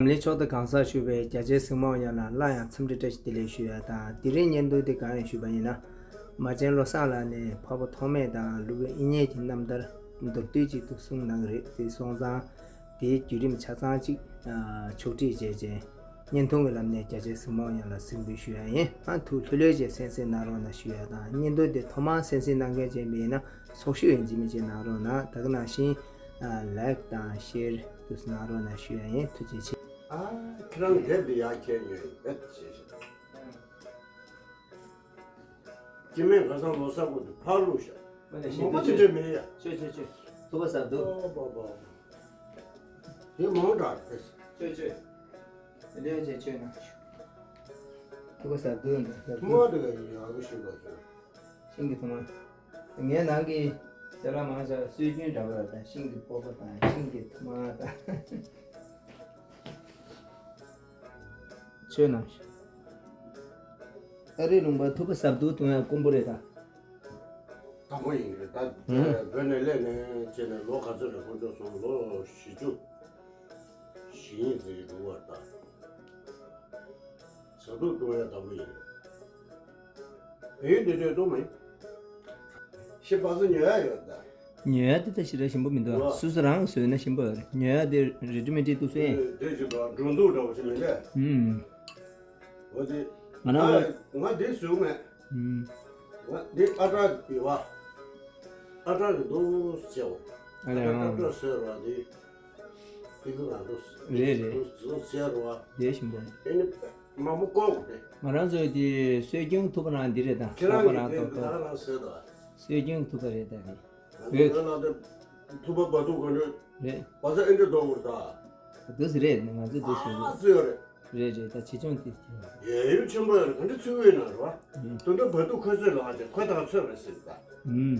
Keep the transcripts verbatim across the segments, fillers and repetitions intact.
འཛམ་གླིང་ཕྱོགས་མཐའ་གང་སར་བཞུགས་པའི་རྒྱ་ཆེའི་གཟིགས་མོ་བ་ཡོངས་ལ་སླར་ཡང་འཚམས་འདྲི་བཀྲ་ཤིས་བདེ་ལེགས་ཞུ་ཡ་དང་། དེ་རིང་བརྙན་ཐུང་འདི་གང་ཡིན་ཞུས་པ་ཡིན་ན། མ་བྱན་བློ་བཟང་ལགས་ནས་འཕགས་པ་ཐོགས་མེད་དང་སློབ་དཔོན་དབྱིག་གཉེན་གྱི་རྣམ་ཐར་མདོར་བསྡུས་ཅིག་ཏུ་གསུངས་གནང་གི་རེད། དེ་སོང་ཙང་དེའི་བརྒྱུད་རིམ་ཆ་ཚང་ཅིག་ཕྱོགས་བསྒྲིགས་བྱས་རྗེས་བརྙན་ཐུང་གི་ལམ་ནས་རྒྱ་ཆེའི་གཟིགས་མོ་བ་ཡོངས་ལ་གཟིགས་འབུལ་ཞུ་ཡ་ཡིན། ཨ་ཐུགས་ལྷོད་ལྷོད་བྱས་གསན་གཟིགས་གནང་རོགས་གནང་ཞུ་ཡ་དང་། བརྙན་ཐུང་འདི་ཐོག་མར་གསན་གཟིགས་གནང་མཁན་ཅིག་ཡིན་པ་ཡིན་ན། ཚོགས་ཞུགས་ཡང་འཇིགས་མེད་ཅིག་གནང་རོགས་གནང་། ད་ག་ནང་བཞིན་ལའིཀ་དང་ཤེར་དུ་གནང་རོགས་གནང་ཞུ་ཡ་ཡིན། ཐུགས་རྗེ་ཆེ། ཨ། ཁྱེད་རང་དེབ་འདི་ཡར་ཁྱེར་ཉོས་ཡིན་པས་ཞེས་བཤད། སྐྱེ་དམན་ཁ་སང་ལོ་གསར་གོ་དུ་ཕར་བླུགས་ཤག་མ་ནས་མོ་ཞེ་མོ་དེ་འདྲ་མེད་ཡ། ཆོས་ཆོས་ཆོས། ཐུགས་ཁ་གསར་འདུག་པ་པ་པ། དེ་མང་དྲགས་རེད། ཆོས་ཆོས། དེ་འདྲ་བྱས་ཆོས་གནང་། ཐུགས་ཁ་གསར་འདུག་འདུག་གསར་ཐུག་མ་འདུག་ག་ཡག་པོ་ཞིག་འདུག་ཤིང་གི་ཐུག་མ། ངའི་ནང་གི་ཅ་ལག་མང་ཆེ་བ་སྲོལ་རྒྱུན་འདྲ་པོ་རེད་ད། ཤིང་གི་ཕོར་པ་དང་ཤིང་གི་ཐུག་མ་དང་། ཆོས་གནང་། ཨ་རིའི་ལུང་པ་ཐུག་པ་གསར་འདུག་གཏོང་ཡ་དཀོན་པོ་རེད་ད། དང་པོ་ཡིན་རེད་ད། ཧུམ། བོད་ནས་སླེབས་ནས་བྱས་ནས་ལོ་ག་ཚོད་རེད། དཀོན་མཆོག་གསུམ་ལོ་བཞི་བཅུ་ཞེ་གཉིས་ཙམ་ཡིན་འདུག་བ་ད། གསར་འདུག་གཏོང་ཡ་དང་པོ་ཡིན་རེད། བལ་ཡུལ་འདི་འདྲའི་གཏོང་མ་ཡིན། ཤི་པ་སུ་ཉོ་ཡ་ཡོད་ད། ཉོ་ཡ་དེ་ད་ཞེ་དྲག་ཞིམ་པོ་མི་འདུག་ཨ། སོ་སོ་རང་གིས་བཟོས་ན་ཞིམ་པོ་ཡོད་རེད། ཉོ་ཡ་དེ་རེ་ཌི་མེ་ཌི་འདུག་སེ། དེ་ཞིག་འགྲོ་འདུག་འདྲ་བོ་ཞིག་མི་འདུག་ཨུམ། འོ་དེ། ང་རང་ང་ང་འདི་བཟོས་མེད། ཨུམ། ང་འདི་ཨ་ཏྲ་ཡོད་པ། ཨ་ཏྲ་གི་འདུག་ཟེར་བ། ཨ་ལས་ཨ་ཏྲ་ཨ་ཏྲ་ཟེར་བ་འདི། དེ་གི་ང་འདུག་རེད་རེད། འདུག་འདུག་ཟེར་བ། དེ་ཞིམ་པོ་རེད། ཨེ་ནི་མང་པོ་བཀོག་རེད། ང་རང་ཚོའི་དེ་སྲོལ་རྒྱུན་ཐུག་པ་རང་འདི་རེད་ད། ཁྱེད་རང་གི་ད་དེ་ད་ད་རང་ཟེར་ད། སྲོལ་རྒྱུན་ཐུག་པ་རེད་ད་རེད། ང་ཚོ་བོད་ལ་དེ་ཐུག་པ་བ་ཐུག་ག་འདྲ། རེད། བ་ཚ་ཨེ་འདྲ་འདུག་གོ་ད། འདུག་སེ་རེད། ང་ཚོ་འདུག་སེ་རེད། ཨ་ཚོད་རེད། རེད་རེད། ད་ཆེ་ཆུང་དེ་དེ་རེད། ཡ་ཡུལ་ཆེན་པོ་ཡོད་རེད། ག་འདྲ་ཚུགས་ཡོད་ན་རེད་བ། ཨུམ། དོན་དུ་བ་ཐུག་ཁོས་ཚོད་ལ་བ་ཅེ་ཁོས་ད་ཚོད་རེད་ཟེར་ད། ཨུམ།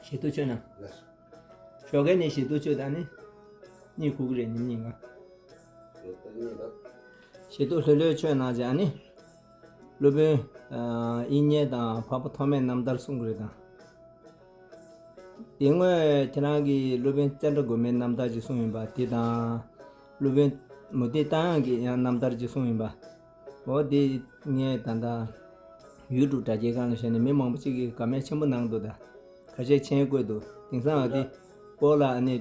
ཞེ་ཐུག་ཆོས་གནང་། ལགས་སོ། ཞོགས་ཀས་ནས་ཞེ་ཐུག་ཆོས་དང་ནི། གཉིད་ཁུག་གི་རེད་ཉིན་གཉིས་ང་། ཞེ་ཐུག་ལྷོད་ལྷོད་ཆོས་གནང་བྱས་ནི། སློབ་དཔོན་དབྱིག་གཉེན་དང་འཕགས་པ་ཐོགས་མེད་རྣམ་ཐར་གསུང་གི་རེད་དང་། དེ་སྔོན་ཁྱེད་རང་གིས་སློབ་དཔོན་ཙནྡྲ་གོ་མིའི་རྣམ་ཐར་ཅིག་གསུངས་ཡིན་པ་དེ་དང་། སློབ་དཔོན་མུ་སྟེགས་རྟ་དབྱངས་ཀྱི་ཡང་རྣམ་ཐར་ཅིག་གསུངས་ཡིན་པ། འོ་དེ་ངས་ད་ལྟ་ཡུ་ཊུབ་དྲ་རྒྱའི་སྒང་ལ་བཤད་ནས་མི་མང་པོ་ཅིག་གིས་དགའ་མོས་ཆེན་པོ་གནང་འདུག་ད་ཁ་ཤས་མཆན་བཀོད་འདུག་དེང་སང་འོ་དེ་སྤོ་ལགས་ཨ་ནི་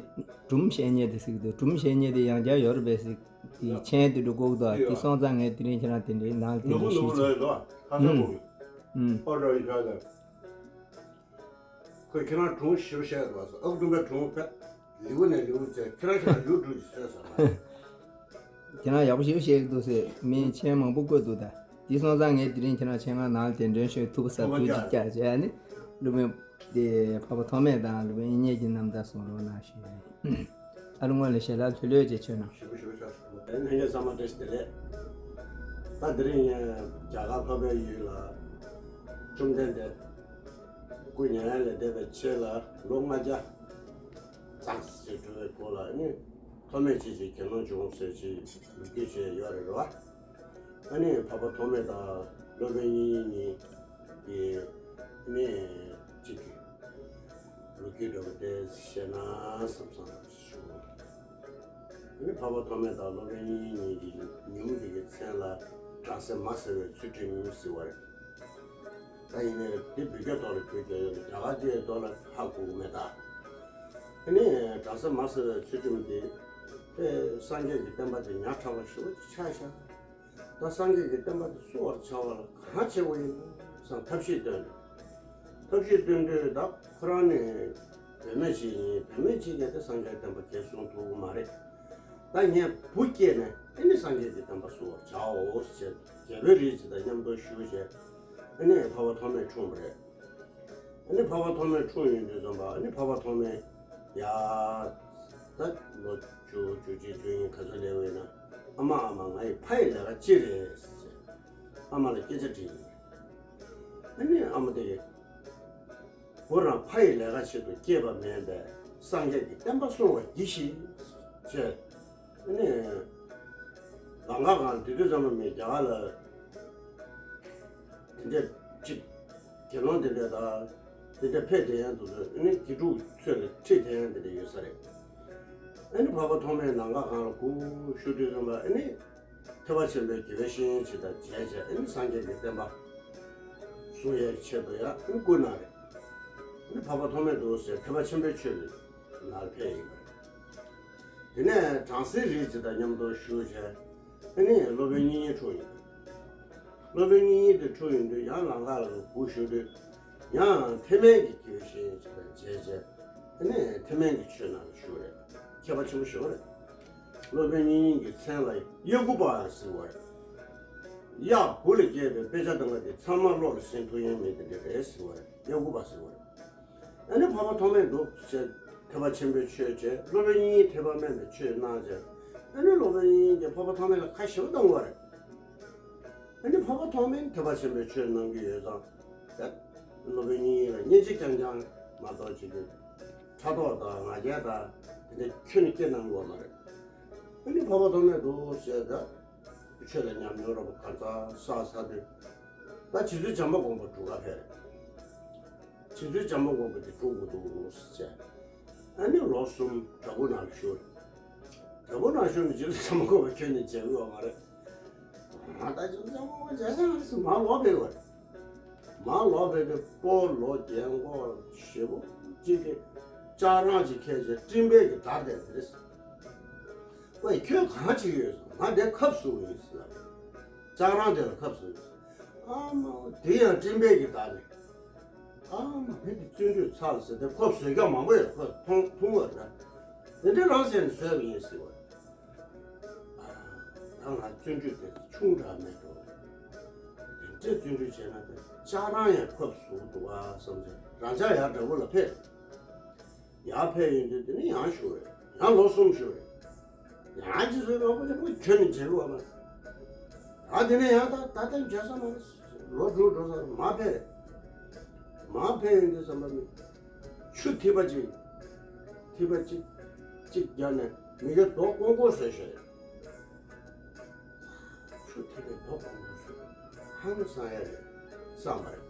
སྒྲུང་བཤད་མཁན་དེ་ཟེར་གི་འདུག་སྒྲུང་བཤད་མཁན་དེ་ཡང་བསྐྱར་ཡོད་རེད་པས་ཟེར་དེ་མཆན་དེ་འདྲ་བཀོད་འདུག་དེ་སོང་ཙང་ངས་དེ་རིང་ཁྱེད་རང་དེ་འདྲའི་ནང་ལ་དེ་ནུ་འདྲའི་བུ་ནུ་བུ་ཞིག་ལ་ཡོད་དོ། ཧ་ཧ་གོ་གི། ཨུམ། ཨོ་རོ་ཡི་ཤ་ལ། ཁོས་ཁྱེད་རང་སྒྲུང་ཞིབ་བཤད་འདུག་ཨ་ཁུ་སྟོན་པའི་སྒྲུང་ཕེབས། ལེའུ་ནས་ལེའུ་བཅས་ཁྱེད་རང་ཁྱེད་རང་ཡུ་ཊུབ་ཀྱི་བཟོས་ས་མ། ཁྱེད་རང་ཡག་པོ་ཞིག་བཤད་ཀྱི་འདུག་ཟེར་མིས་མཆན་མང་པོ་བཀོད་འདུག་ད་དེ་སོང་ཙང་ངས་དེ་རིང་ཁྱེད་རང་མཆན་ཁང་ནང་ལ་གདན་འདྲེན་ཞུས་ཐུག་པ་ཟབ་ཐུག་ཅིག་བཀྱག་བྱས་ནི་སློབ་དཔོན་དེ་འཕགས་པ་ཐོགས་མེད་དང་སློབ་དཔོན་དབྱིག་གཉེན་གྱི་རྣམ་ཐར་གསུང་རོགས་གནང་ཞུས། ཨ་རུ་སྔོན་ལ་ཞལ་ལག་ལྷོད་ལྷོད་བྱས་མཆོད་གནང་། ཞུ་ཞུ་ཞུ། ལྷན་རྒྱས་ཚང་མ་བཀྲ་ཤིས་བདེ་ལེགས། ད་དེ་རིང་ངས་རྒྱ་གར་འཕགས་པའི་ཡུལ་ལ་བཅོམ་ལྡན་འདས་སྐུ་མྱ་ངན་ལས་འདས་པའི་རྗེས་ལ་ལོ་ལྔ་བརྒྱ་ཙམ་ཞིག་འགྲོ་བའི་སྐོར་ལ་ནི་ཐོགས་མེད་ཅིག་ཅིག་དགེ་སློང་བྱུང་ཟེར་ཅིག་ལོ་རྒྱུས་ཅིག་ཡོད་རེད་རོ། ཨ་ནི་འཕགས་པ་ཐོགས་མེད་དང་སློབ་དཔོན་དབྱིག་གཉེན་གཉིས་ཀྱིས་ནི་གཅིག་གི་ལོ་རྒྱུས་འདྲ་བོ་དེ་བཤད་ན་བསམ་བསམ་ཞུ། ཨ་ནི་འཕགས་པ་ཐོགས་མེད་དང་སློབ་དཔོན་དབྱིག་གཉེན་གཉིས་ཀྱི་ཉིན་མོ་དེ་གི་མཚན་ལ་བྲམ་ཟེ་མ་ཟེར་བའི་ཚུལ་ཁྲིམས་ཟེར་བ་རེད། ད་ཡིན་ནའི་དེ་བོད་སྐད་ཐོག་ལ་བོད་སྐད་ཡོད་རེད། རྒྱ་གར་སྐད་ཐོག་ལ་ཧ་གོ་གི་མེད་ད། ཨ་ནི་བྲམ་ཟེ་མ་ཟེར་བའི་ཚུལ་ཁྲིམས་དེ་དཔེ་སངས་རྒྱས་ཀྱི་བསྟན་པ་དེ་ཉག་ཕྲ་བ་ཞེ་པོ་ཅིག་ཆགས་ཤག་ད་སངས་རྒྱས་ཀྱི་བསྟན་པ་དེ་གསོ་བར་བྱ་བ་ལ་གང་བྱེད་དགོས་ཡིན་བསམ་ཐབས་ཤེས་བཏོན་འདུག་ཐབས་ཤེས་བཏོན་དུས་ད་ཁོ་རང་ནི་བུད་མེད་ཅིག་ཡིན། བུད་མེད་ཅིག་གིས་དེ་སངས་རྒྱས་བསྟན་པ་རྒྱས་སོང་ཐུབ་ཀྱི་མ་རེད། ད་ངས་བུ་སྐྱེས་ནས་དེ་ནི་སངས་རྒྱས་ཀྱི་བསྟན་པ་གསོ་བར་བྱའོ་ཞེས་རྒྱལ་པོའི་རིགས་ཅིག་དང་མཉམ་དུ་བཞུགས་བྱས་ཨ་ནི་འཕགས་པ་ཐོགས་མེད་འཁྲུངས་པ་རེད། ཨ་ནི་འཕགས་པ་ཐོགས་མེད་འཁྲུངས་ཡོང་དུས་ཙམ་པ་ཨ་ནི་འཕགས་པ་ཐོགས་མེད་ཡ་ད་ལོ་བཅུ་བཅུ་གཅིག་བཅུ་གཉིས་ག་ཚོད་སླེབས་པ་ཡིན་ན། ཨ་མ་ཨ་མ་ང་ཡི་ཕ་ཡི་ལས་ཀ་ཅི་རེད་ཟེར་ཨ་མ་ལ་སྐད་ཆ་དྲིས་ཡིན། ཨ་ནི་ཨ་མ་དེ་གིས་བུ་རང་ཕ་ཡི་ལས་ཀ་ཆེད་དུ་སྐྱེས་པ་མིན་པས་སངས་རྒྱས་ཀྱི་བསྟན་པ་སྲུང་བར་གྱིས་ཤིག་ཅེས། ཨ་ནི་ལམ་ཁ་སྒང་དེ་དུས་ཙམ་པ་མི་རྒྱ་གར་ལ་དེ་འདྲ་ཅིག་དགེ་སློང་དེ་འདྲ་དང་དེ་འདྲ་ཕེབས་བསྡད་ཡག་འདུག་ཚོད། ཨ་ནི་དགེ་ཕྲུག་ཚོས་ལ་ཁྲིད་བསྡད་ཡག་དེ་འདྲ་ཡོད་ས་རེད། ཨ་ནི་འཕགས་པ་ཐོགས་མེད་ནམ་མཁའ་གང་ལ་སྐུ་བཞུགས་དུས་ཙམ་པ་ཨ་ནི་ཐེག་པ་ཆེན་པོའི་དགེ་བའི་བཤེས་གཉེན་ཅིག་དང་མཇལ་བྱས་ཨ་ནི་སངས་རྒྱས་ཀྱི་བསྟན་པ་སྲུང་ཡའི་ཆེད་དུ་ཡང་ཨ་ནི་བསྐུལ་གནང་རེད། ཨ་ནི་འཕགས་པ་ཐོགས་མེད་འདུག་ཟེར་ཐེག་པ་ཆེན་པོའི་ཆོས་ཀྱི་ནང་ལ་ཕེབས་ཡིན་པ་རེད། དེ་ནས་བྲམ་ཟེ་རིགས་ཅིག་དང་མཉམ་དུ་བཞུགས་བྱས། ཨ་ནི་སློབ་དཔོན་དབྱིག་གཉེན་འཁྲུངས་ཡོད། སློབ་དཔོན་དབྱིག་གཉེན་དེ་འཁྲུངས་ཡོང་དུས་ཡང་ལམ་ཁ་ལ་སྒུག་བཞུགས་དུས། ཡང་ཐེག་དམན་གྱི་དགེ་བའི་བཤེས་གཉེན་ཅིག་དང་མཇལ་བྱས། ཨ་ནི་ཐེག་དམན་གྱི་ཆོས་ནང་ལ་ཞུགས་རེད། མཁས་པ་ཆེན་པོ་ཞིག་རེད། སློབ་དཔོན་དབྱིག་གཉེན་གྱི་མཚན་ལ་གཡག་གུ་པ་ཟེར་བ་རེད། གཡག་བུ་ལ་སྐྱེས་པའི་དཔེ་ཆ་དང་ག་དེ་ཚང་མ་བློ་ལ་ཟིན་ཐུབ་ཡ་མེད་དེ་འདྲ་རེད་ཟེར་བ་རེད། གཡག་གུ་པ་ཟེར་བ་རེད། ཨ་ནི་འཕགས་པ་ཐོགས་མེད་འདུག་ཅེས་ཐེག་པ་ཆེན་པོའི་ཆོས་བྱས། སློབ་དཔོན་དབྱིག་གཉེན་ཐེག་པ་དམན་པའི་ཆོས་གནང་བྱས། ཨ་ནི་སློབ་དཔོན་དབྱིག་གཉེན་གྱིས་འཕགས་པ་ཐོགས་མེད་ལ་ཁ་ཞེ་པོ་གཏོང་གི་ཡོད་རེད། ཨ་ནི་འཕགས་པ་ཐོགས་མེད་ཐེག་པ་ཆེན་པོའི་ཆོས་གནང་གི་ཡོད་ཙང་། ད་སློབ་དཔོན་དབྱིག་གཉེན་ལ་སྙན་འཇེབས་རྐྱང་རྐྱང་མ་གཏོགས་ཅིག་གི་ཕྲག་དོག་དང་ང་རྒྱལ་དང་དེ་འདྲ་ཁྱོན་ནས་སྐྱེ་གནང་གི་ཡོད་མ་རེད། ཨ་ནི་འཕགས་པ་ཐོགས་མེད་འདུག་ཟེར། ད་ཆོས་ལ་ཉམས་མྱོང་རོབ་ག་ཚ་ས་ས་དུས། ད་རྗེ་བཙུན་བྱམས་པ་མགོན་པོ་སྒྲུབ་གར་ཕེབས་རེད། རྗེ་བཙུན་བྱམས་པ་མགོན་པོ་དེ་སྒྲུབ་དགོས་འདུག་ཟེར། ཨ་ནི་ལོ་གསུམ་བྲག་ཕུག་ནང་ལ་བཞུགས། བྲག་ཕུག་ནང་བཞུགས་ནས་རྗེ་བཙུན་བྱམས་པ་མགོན་པོ་ཁྱོན་ནས་མཇལ་གི་ཡོད་མ་རེད། ང་ད་རྗེ་བཙུན་བྱམས་པ་མགོན་པོ་མཇལ་ས་མ་རེད་ཟེར་མར་ལོག་ཕེབས་པ་རེད། མར་ལོག་ཕེབས་དུས་སྤོ་ལོ་རྒྱལ་འགོག་ཞེ་པོ་གཅིག་གིས་ལྕགས་རང་ཅིག་ཁྱེར་བྱས་སྤྲིན་པའི་གི་བརྡར་བསྡད་པ་རེད། ཝེ་ཁྱོད་གང་བྱེད་ཡོད་ཟེར། ང་འདིར་ཁབ་བཟོ་གི་ཡིན་ཟེར། ལྕགས་རང་དེ་ལ་ཁབ་བཟོ་གི་ཡིན་ཟེར། ཨ་མ་དེ་ཡང་སྤྲིན་པའི་གི་བརྡར་ནས། ཨ་མ་བུ་དེ་བརྩོན་འགྲུས་ཚར་ཟེར་ཏེ་ཁོ་བཟོད་རྒྱག་མང་པོ་ཡོད། ཁོ་མཐོང་མཐོང་བ་རེད། དེ་འདྲའི་རང་བཞིན་བཟོས་པ་ཡིན་ཟེར་བ། ཨ་ད་ང་བརྩོན་འགྲུས་དེ་ཆུང་དྲགས་མེད་འགྲོ། དེ་འདྲའི་བརྩོན་འགྲུས་བྱས་ན་དེ་ལྕགས་རང་ཡང་ཁབ་བཟོ་འདུག་ཨ་བསམ་ཚེ་རང་ཅག་ཡར་བྲག་ཕུག་ལ་ཕེབས། ཡར་ཕེབས་ཡོང་དུས་དེ་ནི་ཡང་བཞུགས་རེད། ཡང་ལོ་གསུམ་བཞུགས་རེད། ཡང་རྗེ་བཙུན་མགོན་པོ་ཆེན་པོ་ཁྱོན་ནས་མཇལ་གི་ཡོད་མ་རེད། ད་དེ་ནས་ཡང་ད་ད་ལྟ་མཇལ་ས་མ་རེད། ལོ་དྲུག་འགྲོ་ས་རེད། མར་ཕེབས་རེད། མར་ཕེབས་ཡོང་དུས་ཙམ་པ་ནི་ཆུ་ཐིགས་པ་གཅིག་ཐིགས་པ་གཅིག་གཅིག་བརྒྱབ་ནས་མི་དགེ་རྡོ་ཀོང་ཀོང་བཟོས་བཞག་རེད། ཆུ་ཐིགས་པའི་རྡོ་ཀོང་ཀོང་བཟོས། ཧང་སང་ཡ་རེད་བསམ་པ་རེད།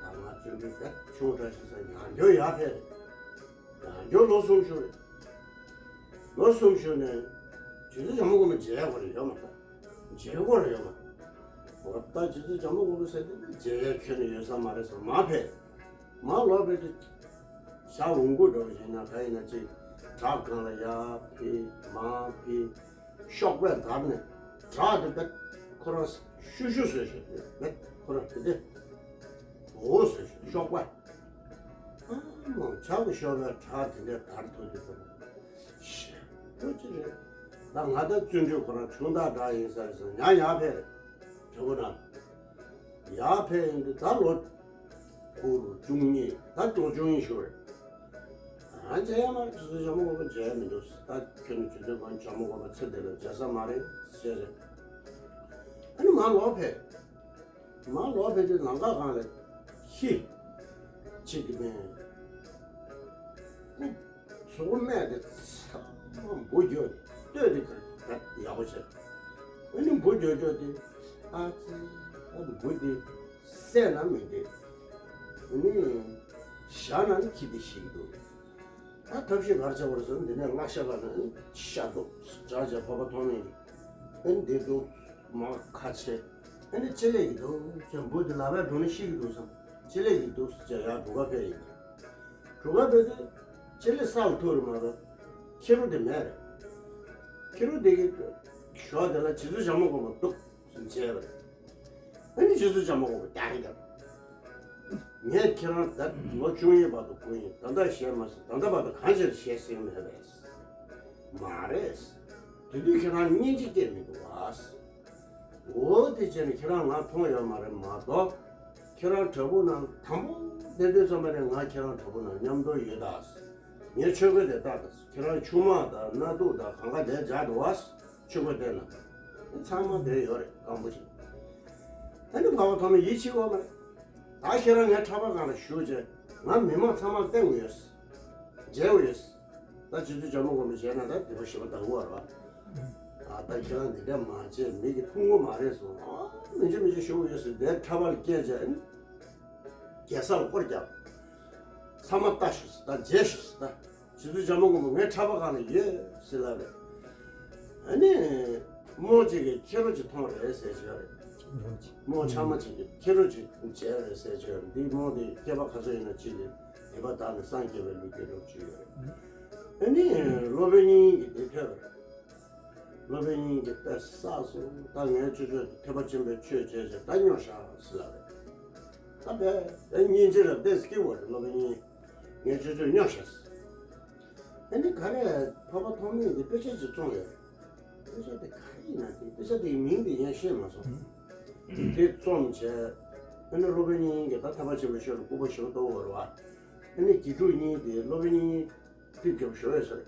ད་ང་བརྩོན་འགྲུས་རྦད་ཆུང་དྲགས་ཤིག་བསམ། ཡང་བསྐྱར་ཡར་ཕེབས་རེད། ཡང་བསྐྱར་ལོ་གསུམ་བཞུགས་རེད། ལོ་གསུམ་བཞུགས་ནས་རྗེ་བཙུན་བྱམས་པ་མགོན་པོ་མཇལ་ཡག་ཁོ་རང་ཡོད་མ་རེད། མཇལ་ཁོ་རང་ཡོད་མ་རེད། འོ་ད་རྗེ་བཙུན་བྱམས་པ་མགོན་པོ་ཟེར་དེ་མཇལ་ཡག་ཁྱོན་ནས་ཡོད་ས་མ་རེད་བསམ། མར་ཕེབས། མར་ལོག་ཕེབས་དུས་ཞག་འོང་དགོས་འགྲོ་བཞིན་ན་ག་ཡིན་ན་ཅིག་བྲག་སྒང་ལ་ཡར་ཕེབས་མར་ཕེབས། གཤོག་པས་བརྡར་ནས་བྲག་དེ་བེད་ཁོ་རང་ཤུ་ཤུ་བཟོས་བཞག་བེད་ཁོ་རང་དེ་འདྲ་འོ་བཟོས་བཞག་གཤོག་པ། ཨ་མ་བྱ་གི་གཤོག་པས་བྲག་དེ་འདྲ་བརྡར་ཐུབ་དུས་ཙམ་པ་ཞེ་པོ་ཅིག་རེད། ད་ང་ད་བརྩོན་འགྲུས་ཁོ་རང་ཆུང་དྲགས་འདྲ་ཡིན་ས་རེད་ཟེར། ཡང་ཡར་ཕེབས་རེད། བྲག་ཕུག་ནང་ཡར་ཕེབས་ཡོང་དུས་ད་ལོ་དགུ་རུ་བཅུ་གཉིས། ད་ལོ་བཅུ་གཉིས་བཞུགས་རེད། ང་མཇལ་ཡ་མ་རེད། རྗེ་བཙུན་བྱམས་པ་མགོན་པོ་མཇལ་ཡ་མི་འདུག་ད་ཁྱོད་ནི་རྗེ་བཙུན་བྱམས་པ་མགོན་པོ་ཚེ་འདི་ལ་མཇལ་ས་མ་རེད་ཟེར་རེད། ཨ་ནི་མར་ལོག་ཕེབས། མར་ལོག་ཕེབས་དུས་ལམ་ཁ་སྒང་ལ་ཁྱི་གཅིག་གིས་མིན། ཨུ་གཟུགས་པོ་སྨད་དེ་ཚང་མ་འབུ་རྒྱོབ་སྟེ་སྟོད་དེ་ག་ཡག་པོ་བྱས། ཨ་ནི་འབུ་རྒྱོབ་རྒྱོབ་དེ་ཨ་ཙི་ཨ་འབུ་དེ་བསད་ན་མི་འདོད། ཨ་ནི་བཞག་ན་ནི་ཁྱི་དེ་ཤི་གི་འདུག་ད་ཐབས་ཤེས་ག་རེ་བྱ་བ་རེད་ཟེར་ན་འདི་ནས་གླང་ཤ་ག་ནས་ཤ་འདུག་འདྲ་བྱས་འཕགས་པ་ཐོགས་མེད་ཨ་ནི་འདི་འདུག་མར་ཁ་ཕྱེ། ཨ་ནི་ཅི་ལས་ཀྱི་འདུག་ཅེས་འབུ་དེ་ལག་པས་བརྡུངས་ནས་ཤི་གི་འདུག་བསམ། ཅི་ལས་ཀྱི་འདུག་ཅེས་ཡར་གྲུ་ཁ་ཕེབས་ཡིན། གྲུ་ཁ་ཕེབས་དུས་ཅི་ལས་ས་ལ་ཐུག་རེད་མ་གཏོགས་ཁྱི་རོ་དེ་མེད་རེད། ཁྱི་རོ་དེ་གི་ཞོགས་དེ་ལ་རྗེ་བཙུན་བྱམས་པ་མགོན་པོ་འདུག་ཟེར་མཇལ་བ་རེད། ཨ་ནི་རྗེ་བཙུན་བྱམས་པ་མགོན་པོ་རྒྱག་རེད་ཀྱང་། ངས་ཁྱེད་རང་ད་ལོ་བཅུ་གཉིས་བར་དུ་སྒུག་ཡིན། ད་ལྟ་བཤད་མ་ཟིན། ད་ལྟ་བར་དུ་གང་བྱས་བཤད་ཟིན་མེད་པས། མ་རེད། དེ་དུས་ཁྱེད་རང་སྙིང་རྗེ་སྐྱེས་མི་འདུག་ཨ། འོ་དེ་བྱས་ནས་ཁྱེད་རང་ང་མཐོང་ཡོད་མ་རེད་མ་གཏོགས། ཁྱེད་རང་བྲག་ཕུག་ནང་དང་པོ་བསྡད་དུས་ཙམ་པ་ནས་ང་ཁྱེད་རང་བྲག་ཕུག་ནང་མཉམ་དུ་ཡོད་ད། ངས་ཆོས་གོས་དེ་བཏགས་ད། ཁྱེད་རང་ཆུང་མ་དང་སྣ་དུག་དང་གང་ག་དེ་སྦྱར་འདུག་བ། ཆོས་གོས་བསྟན་ན། ཚང་མ་བསྡད་ཡོད་རེད་སྐམ་པོ་ཞིག་ཨ་ནི་འཕགས་པ་ཐོགས་མེད་ཡིད་ཆེས་པ་མ་རེད། ད་ཁྱེད་རང་ངའི་ཕྲག་པ་སྒང་ལ་བཞུགས་བྱས་ང་མི་མང་ཚང་མར་བསྟན་དགོས་ཡོད། མཇལ་དགོས་ཡོད། ད་རྗེ་བཙུན་བྱམས་པ་མགོན་པོ་མཇལ་ན་ད་སྡིག་པ་ཞེ་པོ་འདག་གི་རེད་བ། ད་ཁྱེད་རང་འདི་འདྲ་མ་བྱེད། མི་གིས་མཐོང་གི་མ་རེད་གསུངས། ཨ་མི་འཇིགས་མི་འཇིགས་ཞུ་གི་ཡོད་ཟེར་དེ་ཕྲག་པ་ལ་བཀལ་བྱས་ཨ་ནི། རྒྱལ་ས་ལ་སྐོར་རྒྱབ། ཚང་མ་ལྟ་ཤོག་ཟེར། ད་མཇལ་ཤོག་ཟེར། ད་ རྗེ་བཙུན་བྱམས་མགོན་པོ་ངའི་ཕྲག་པ་སྒང་ལ་ཡོད་ཟེར་ལབ་རེད། ཨ་ནི་རྨོ་ཅིག་གིས་ཁྱི་རོ་ཅིག་མཐོང་རེད་ཟེར་བྱས་རེད། རྨོ་ཆག་མ་ཅིག་གིས་ཁྱི་རོ་ཅིག་བྱས་རེད་ཟེར་བྱས་རེད། འདིའི་རྨོ་འདི་སྐྱེས་པ་ག་ཚོད་ཡིན་ན་ཅིག་གིས་སྡིག་པ་དག་ནས་སངས་རྒྱས་པའི་ལུས་སྐྱེས་འགྲོ་བཅུག་ཡོད་རེད། ཨ་ནི་སློབ་དཔོན་སྙིང་གིས་འདི་ཐོས་པ་རེད། སློབ་དཔོན་སྙིང་གིས་དཔེ་བསགས་སོང་། ད་ངའི་ཅོ་ཅོ་ཐེག་པ་ཆེན་པོའི་ཆོས་བྱས་བྱས་ད་སྨྱོ་བཞག་ཟེར་ལབ་རེད། ད་བས་ད་སྙིང་རྗེ་ལ་བལྟས་སྐྱེ་བ་རེད། སློབ་དཔོན་སྙིང་ངའི་ཅོ་ཅོ་སྨྱོ་བཞག་ཟེར། ཨ་ནི་ག་རེ་འཕགས་པ་ཐོགས་མེད་ཀྱི་དཔེ་ཆ་ཅིག་བཙོང་ཡོད་རེད། དཔེ་ཆ་དེ་ག་རེ་ཡིན་ན་དེ་དཔེ་ཆ་དེའི་མིང་དེ་ངས་ཤེས་མ་སོང་། དེ་བཙོང་བྱས་ཨ་ནི་སློབ་དཔོན་སྙིང་གིས་ད་ཐེག་པ་ཆེན་པོའི་ཆོས་ལ་སྐུར་པ་ཞེ་པོ་གཏོང་བ་རེད་བ། ཨ་ནི་དགེ་ཕྲུག་གཉིས་དེ་སློབ་དཔོན་སྙིང་ཏིག་རྒྱབ་ཞོག་ཡོད་ས་རེད།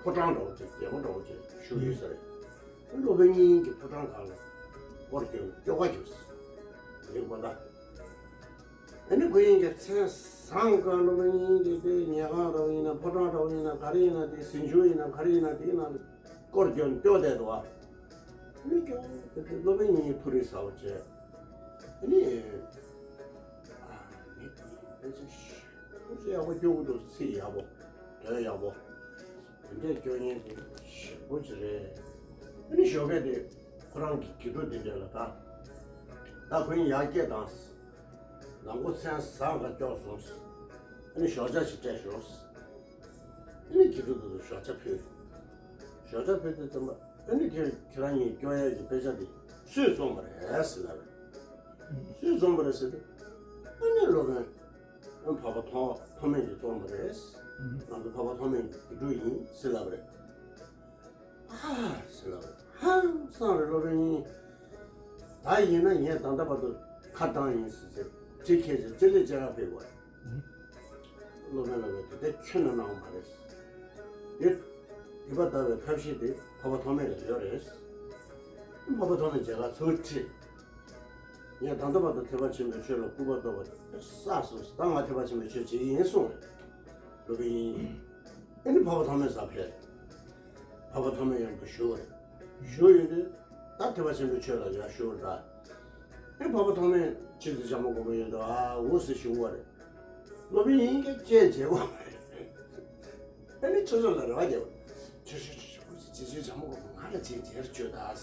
ཕོ་བྲང་འདྲ་བོ་ཅིག་རྒྱལ་པོ་འདྲ་བོ་ཅིག་བཞུགས་ཡོད་ས་རེད། སློབ་དཔོན་སྙིང་གི་ཕོ་བྲང་སྒང་ལ་སྐོར་རྒྱབ་སྐྱོ་ག་རྒྱབ་ཟེར་རེད་གོ་ད། ཨ་ནི་ཁོ་སྙིང་གི་མཚན་བཟང་ག་སློབ་དཔོན་སྙིང་གི་དེ་ཉལ་ཁང་འདྲ་བོ་ཡིན་ན་ཕོ་བྲང་འདྲ་བོ་ཡིན་ན་ག་རེ་ཡིན་ན་དེ་ཟིན་ཆུང་ཡིན་ན་ག་རེ་ཡིན་ན་དེ་ནང་སྐོར་རྒྱབ་སྐྱོ་བསྡད་འདུག་ཨ། ཨ་ནི་སྐྱོ་དེ་སློབ་དཔོན་སྙིང་ཐུགས་རིག་ཟབ་པོ་བྱས། ཨ་ནི། ཨ་མི་དེ་དཔེ་ཆ་ཞེ་པོ་ཅིག་ཡག་པོ་སྐྱོ་གི་འདུག་ཚིག་ཡག་པོ། དོན་ཡག་པོ། དེ་འདྲས་སྐྱོ་མཁན་དེ་ཞེ་པོ་ཅིག་རེད། ཨ་ནི་ཞོགས་ཀས་དེ་ཁོ་རང་གི་དགེ་ཕྲུག་དེ་འདྲས་ལ་ད། ད་ཁོ་ཡིན་ཡར་སྐྱེལ་དང་། ནང་ཁོ་མཚན་བཟང་ག་སྐྱོག་སོང་། ཨ་ནི་ཞོགས་ཇ་ཞིག་སྤྲད་ཤོག་ཨ་ནི་དགེ་ཕྲུག་དེ་ཚོ་ཞོགས་ཇ་ཕུལ། ཞོགས་ཇ་ཕུལ་དུས་ཙམ་པ་ཨ་ནི་ཁྱེད་ཁྱེད་རང་གཉིས་སྐྱོ་ཡས་ཀྱི་དཔེ་ཆ་དེ་སུས་བཙོངས་པ་རེད་ཟེར་ལབ་རེད། སུས་བཙོངས་པ་རེད་ཟེར་དུས། ཨ་ནི་སློབ་དཔོན་འཕགས་པ་ཐོགས་ཐོགས་མེད་ཀྱིས་བཙོངས་པ་རེད། ང་ཚོ་འཕགས་པ་ཐོགས་མེད་ཀྱི་དགེ་ཕྲུག་ཡིན་ཟེར་ལབ་རེད། ཨ་ཟེར་ལབ་རེད། ཧང་སང་རེད་སློབ་དཔོན་གཉིས། ད་ཡིན་ན་ངས་ད་ལྟ་བར་དུ་ཁ་བཏང་ཡིན་ཟེར་ཟེར་གྲི་ཁྱེར་ཅིག་ལྕེ་ལེ་ལྕེ་ཡག་ཕེབས་པ་རེད། སློབ་དཔོན་ལ་བས་དེ་ལྟར་ཁྱོན་ནས་གནང་བ་མ་རེད། དེ་སྡིག་པ་དག་པའི་ཐབས་ཤེས་དེ་འཕགས་པ་ཐོགས་མེད་ལ་ཡོད་རེད། འཕགས་པ་ཐོགས་མེད་མཇལ་ཁ་ཚུར་ཁྲིད། ངས་ད་ལྟ་བར་དུ་ཐེག་པ་ཆེན་པོའི་ཆོས་ལ་སྐུར་པ་གཏོང་བ་བསགས་སོང་། ད་ང་ཐེག་པ་ཆེན་པོའི་ཆོས་བྱེད་ཀྱི་ཡིན་གསུངས་རེད། སློབ་དཔོན་ཡིན། ཨ་ནི་འཕགས་པ་ཐོགས་མེད་ས་ཕེབས། འཕགས་པ་ཐོགས་མེད་མཉམ་དུ་བཞུགས་རེད། བཞུགས་ཡོང་དུས་ད་ཐེག་པ་ཆེན་པོའི་ཆོས་ལ་ཡར་ཞུགས་རེད་ད། ཨེ་འཕགས་པ་ཐོགས་མེད་རྗེ་བཙུན་བྱམས་པ་མགོན་པོ་ཡོད་དོ་ཨ་འུ་ཟེར་ཞུ་བ་རེད། སློབ་དཔོན་ཡིན་གྱི་སྐད་བྱེད་བ་མ་རེད། ཨ་ནི་ཆོས་ཆོས་ལ་རེ་བ་རྒྱབ། ཆོས་ཆོས་ཆོས་ཆོས་རྗེ་བཙུན་བྱམས་པ་མགོན་པོ་ང་ལ་ཅིག་མཇལ་བཅོས་ད། ཨེ་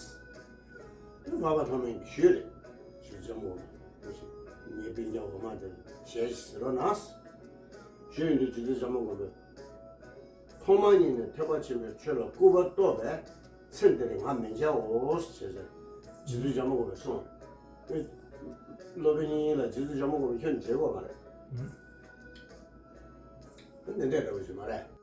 འཕགས་པ་ཐོགས་མེད་ཀྱིས་ཞུས་རེད། རྗེ་བཙུན་བྱམས་པ་མགོན་པོ་ངའི་སྤུན་ཀྱག་འོ་མ་དེར་ཞལ་ཞིག་ཟེར་རོགས་གནང་། ཞུས་ཡོང་དུས་རྗེ་བཙུན་བྱམས་པ་མགོན་པོས། ཐོག་མ་ཉིད་ནས་ཐེག་པ་ཆེན་པོའི་ཆོས་ལ་སྐུར་པ་གཏོགས་པའི་ཚེ་འདིར་ང་མི་མཇལ་འོ་ཞེས་བྱས་རྗེ་བཙུན་བྱམས་པ་མགོན་པོས་གསུངས། སློབ་དཔོན་སྙིང་ལ་རྗེ་བཙུན་བྱམས་པ་མགོན་པོས་ཁྱོད་མཇལ་དགོས་མ་རེད། འདི་འདྲས་འདྲ་བོ་ཞིག་མ་རེད།